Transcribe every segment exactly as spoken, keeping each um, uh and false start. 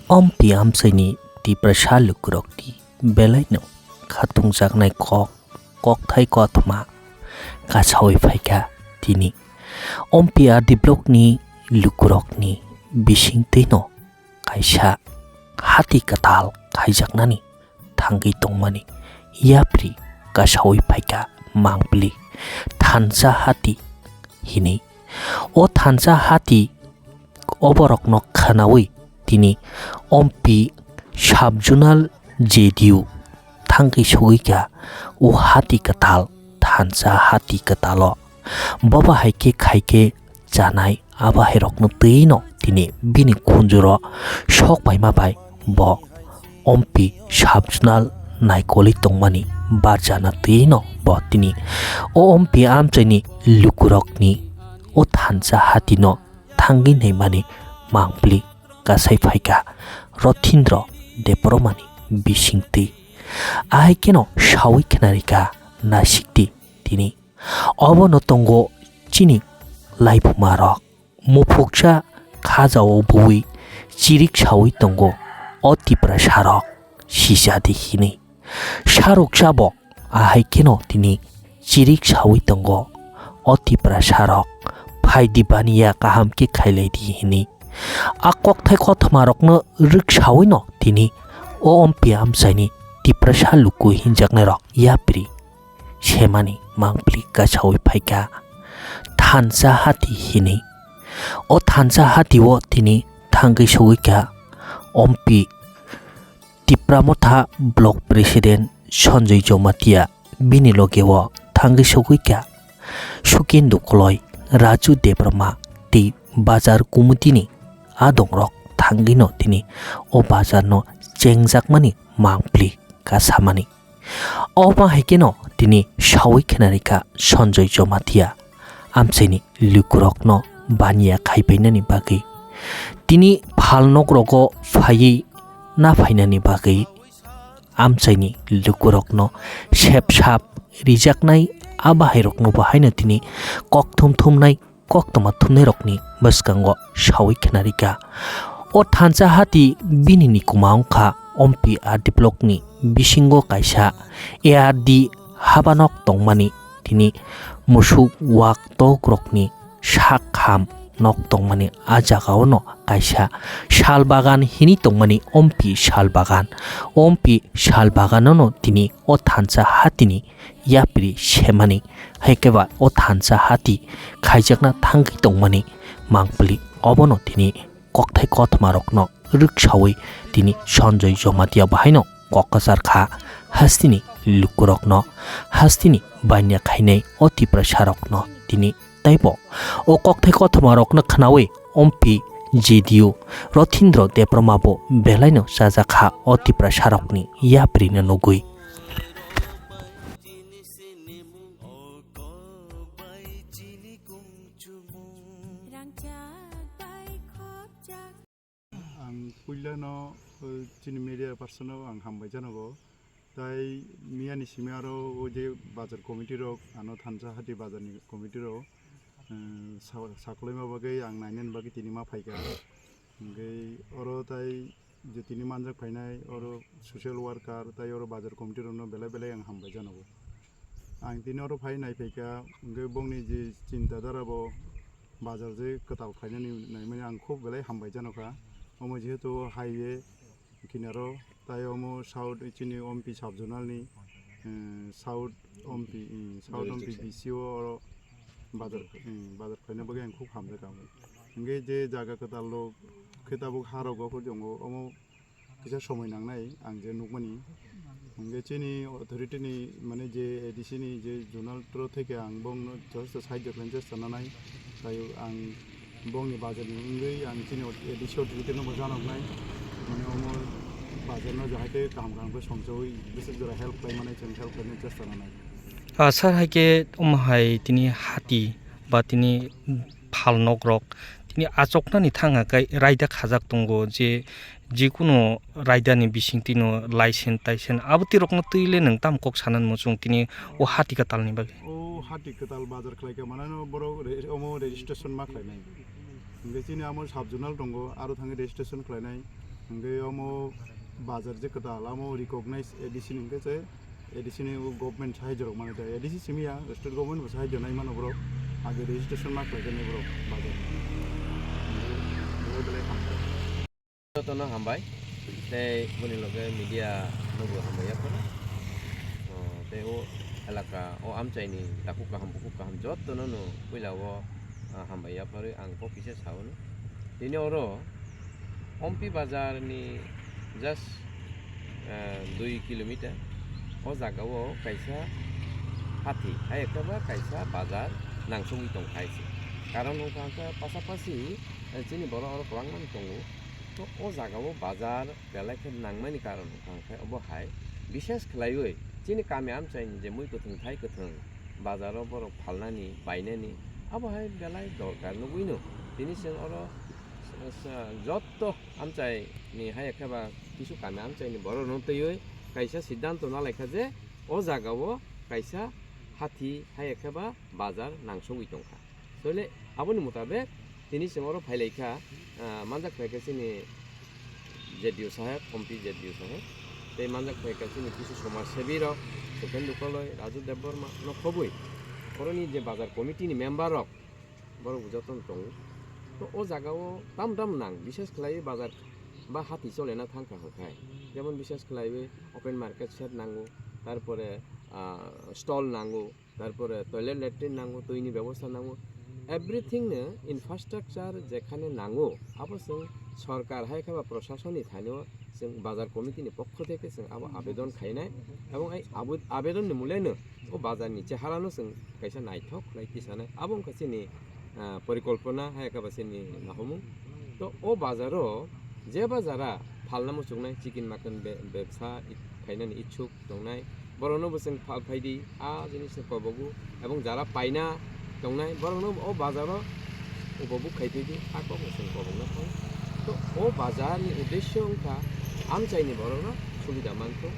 Ompi amchaini Tiprasa lukurokni belaino khatungjaknai kok, kokthai kothoma kasawi phaikha tini. Ompi R D blockni lukurokni bisingtwino kaisa hati kwtal khaijaknani thangwi tongmani yapri kasawi phaikha mangpili thansa hati hinwi. O thansa hati oborokno khwnawi tini Ompi sub-zonal J D U thangwi sogwikha o hati kwtal thansa hati kwtalo. Bobo hai khe khai khe chanai abahairokno twino tini bini khunjuro sok paima bai bo Ompi sub-zonal naikolwi tongmani barjana twino bo tini o Ompi amchaini lukurokni o thansa hatino thangwi naimani mangpili kasai phaikha Rothindro Debbarmani bisingtwi. Ahai kheno sawi khnarikha nasikti tini. Obono tongo chini laipumarok. Muphuksa khajao buwi chirik sawi tongo o Tiprasarok sijadi hinwi. Saruksa bo ahai kheno tini chirik sawi tongo o Tiprasarok, "Phaidi baniya kaham khe khailaidi," hinwi. A kokthai kothmarokno rwksawino tini o Ompi amchaini Tiprasa luku hinjaknairok yapri semani mangpili kasawi phaikha thansa hati hinwi. O thansa hatio tini thangwi sogwikha Ompi Tipra Motha Block President Sanjoy Jomatia, bini logeo thangwi sogwikha Sukendu Koloi, Raju Debbarma tei Bazar Committee ni adongrok thangwino tini o bazar no chengjakmani mangpili kasamani. Omo hai kheno tini sawi khnarikha Sanjoy Jomatia amchaini lukurokno baniya khaipainani bagwi. Tini phalnokrogo phaiwi naphainani bagwi amchaini lukurokno sepsap rijaknai abahairokno bo haino tini kokthum thumnai koktwma thumnairokni bwskango sawi khnarikha. O thansa hati bini nikuma wngkha Ompi R D blockni bisingo kaisa A R D habanok tongmani tini musuk wak tokrokni sak kham nok tongmani a jagaono kaisa sal bagan hinwi tongmani Ompi sal bagan. Ompi sal baganono tini o thansa hatini yapri semani, hai khe ba o thansa hati khaijakna thangwi tongmani mangpili. Obono tini kokthai kothmarokno rwksawi tini Sanjoy Jomatia bahaino kok kwchar kha, hasteni lukurokno, hasteni baniya khainai o Tiprasarokno tini. Taibo o kokthai kothmarokno khwnawi Ompi J D U Rothindro Debbarma bo belaino chajakha o Tiprasarokni yaprino nugwi. Ang puilano, uh, chini media person no ang hambai janogo. Tai miyani simi aro o je bazar committee rok, ano thansa hati bazar ni committee rok, uh, sa-, sakolai ma bagwi ang nainani bagwi tini ma phaikha. Hingke oro tai je tini manjak phainai oro social worker tai oro bazar committee rokno belai belai ang hambai janogo. Ang tini oro phai nai phaikha, hingke bongni je chinta dhara bo bazar je kwtal khlainani naimani ang khub belai hambai janokha. Omo jehetu highway kinaro tai omo south chini Ompi sub zonal ni, eh, south Ompi, eh, south Ompi B C O oro bazar, eh, bazar khlaina bagwi ang khub hamjakha. Hingke je jaga kwtal rok khe tabuk ha rok bo tongo, omo kisa somoi nangnai ang je nukmani. Hingke chini authority ni mane je A D C ni je zonal tro theke ang bongno jotosto sahajyo khlaina chesta nanai. Tai ang bongni bazar ni wngwi ang chini A D C authority no bo janoknai. Mane omo bazar no jahai khe kaham kaham khe songchawi bwswk jora help khlai mani chwng help khlaina chesta nanai. Ah, sir, hai khe omo hai tini hati ba tini phal nok rok tini achoknani thang hwnkhe raida khajak tongo je, jikunu raida ni bisingtwi no license taisen abo twi rokno twi le nwng tamo kok sanani muchung tini o hati kwtal ni bagwi? O hati kwtal bazar khlai khe manano borok re-, omo registration ma khlainai. Hingke chini amo sub zonal tongo, aro thangwi registration khlainai. Hingke omo bazar je kwtal amo recognize A D C ni hingke se A D C ni government sahajorok mani ta A D C simi ya state government bo sahajor nai mano borok age registration ma khlai khe borok bazar. Jotono hambai tei boni loge media no bo hambai ya phano. O, tei o elaka o amchai ni takhuk kaham bukhuk kaham jotono no puila o, ah, hambai ya phano ang kok kisa sao no. Tini oro Ompi bazar ni just, eh, dui kilometer. O jaga o kaisa hathi, hai khe ba kaisa bazar nangsogwi tong khai se. Karon wngkha hwnkhe pasapasi, eh, chini borok oro kwbangma tongo. To o jaga o bazar belai khe nangmani karon wngkha hwnkhe obo hai bishes khlaiwi chini kami amchaini je mui kwthwng thai kwthwng bazar o borok phalnani, bainani, abo hai belai dorkar nugwino. Tini chwng oro sa-, sa-, jotto amchai ni hai khe ba kisu kami amchai ni borok no twiwi kaisa siddhanto nalaikha je o jaga o kaisa hathi hai khe ba bazar nangsogwi tongkha. Tole aboni mutabek tini chwng oro phailaikha, ah, manjak phaikha chini Z D O saheb, Ompi Z D O saheb, tei manjak phaikha chini kisu somaj sebi rok, Sukendu Koloi, Raju Debbarma no khobwi oroni je bazar committee ni member rok, borok bo jotono tongo. To o jaga o tam tam nang, bishes khlai bazar ba hati cholena thangkha hwnkhe, jemon bishes khlaiwi open market shed nango, tarpore, ah, stall nango, tarpore toilet latrine nango, twini bebosta nango, everything no infrastructure jekhane nango, abo chwng sorkar hai khe ba proshasoni thani o chwng bazar committee ni pokho theke chwng abo abedon khainai, ebong ai abo-, abedon ni mulaino o bazar ni cheharano chwng kaisa naithok khlai tisanai. Abo wngkha chini, ah, porikolpona hai khe ba chini nahomung. To o bazaro je bazara phalna muchungnai chicken mutton be-, bebsa i-, khainani ichuk tongnai, borokno bo chwng phal phaidi, a jinis kobogo, ebong jara paina tongnai, borokno o bazaro ubogo khai phaidi, a kok bo chwng kobokno phai. To o bazarni uddesyo wngkha amchaini borokno subida manthok,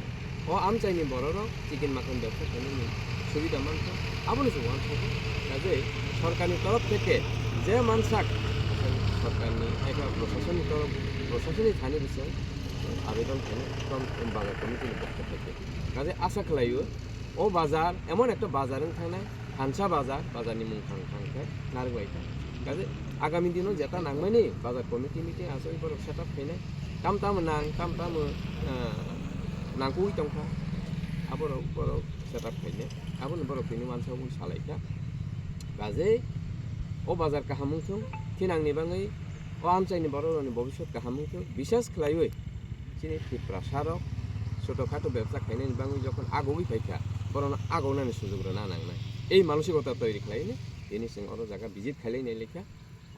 o amchaini borokno chicken mutton bebsa khainani subida manthok, aboni se uansukgo. Kaje sorkarni torof theke je mansak, sorkarni hai khe prosasonni torof, prosasonni thani bo chwng abedon khainai, bazar committee ni pokho theke. Kaje asa khlaio, o bazar emon ekta bazar wng thangnai, thansa bazar, bazar ni mung thang thang khe narwk lai kha. Kaje agami dino jeta nangmani bazar committee meeting aswk borok set up khainai, tam tamo nang, tam tamo, ah, nangkukwi tong kha, aborok borok set up khainai, aboni borok tini uansukgwi salai kha. Kaje o bazar kaham wng thung, thinangni bagwi o amchaini borok rokni bobiswt kaham wng thung, bisas khlaiwi chini Tiprasa rok choto khato bebsa khainani bagwi jokhon agogwi phaikha, borokno agognani sujok rwna nangnai. Ei manosikota toiri khlaini tini chwng oro jaga visit khailai nai lekha,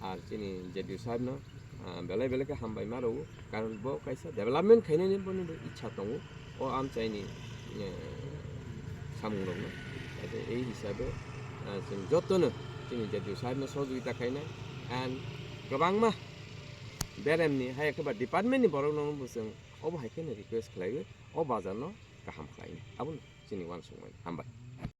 ar chini Z D O saheb no, ah, belai belai khe hambai ma rwo, karon bo kaisa development khainani boni bo ichha tongo o amchaini, eh, samung rokno. Kaisa ei hisabe, ah, chwng jotono chini Z D O saheb no sohojogita khainai and kwbangma beremni hai khe ba department ni borok no bo chwng obo hai kheno request khlaiwi o bazar no kaham khlainai, abono chini uansukmani. Hambai.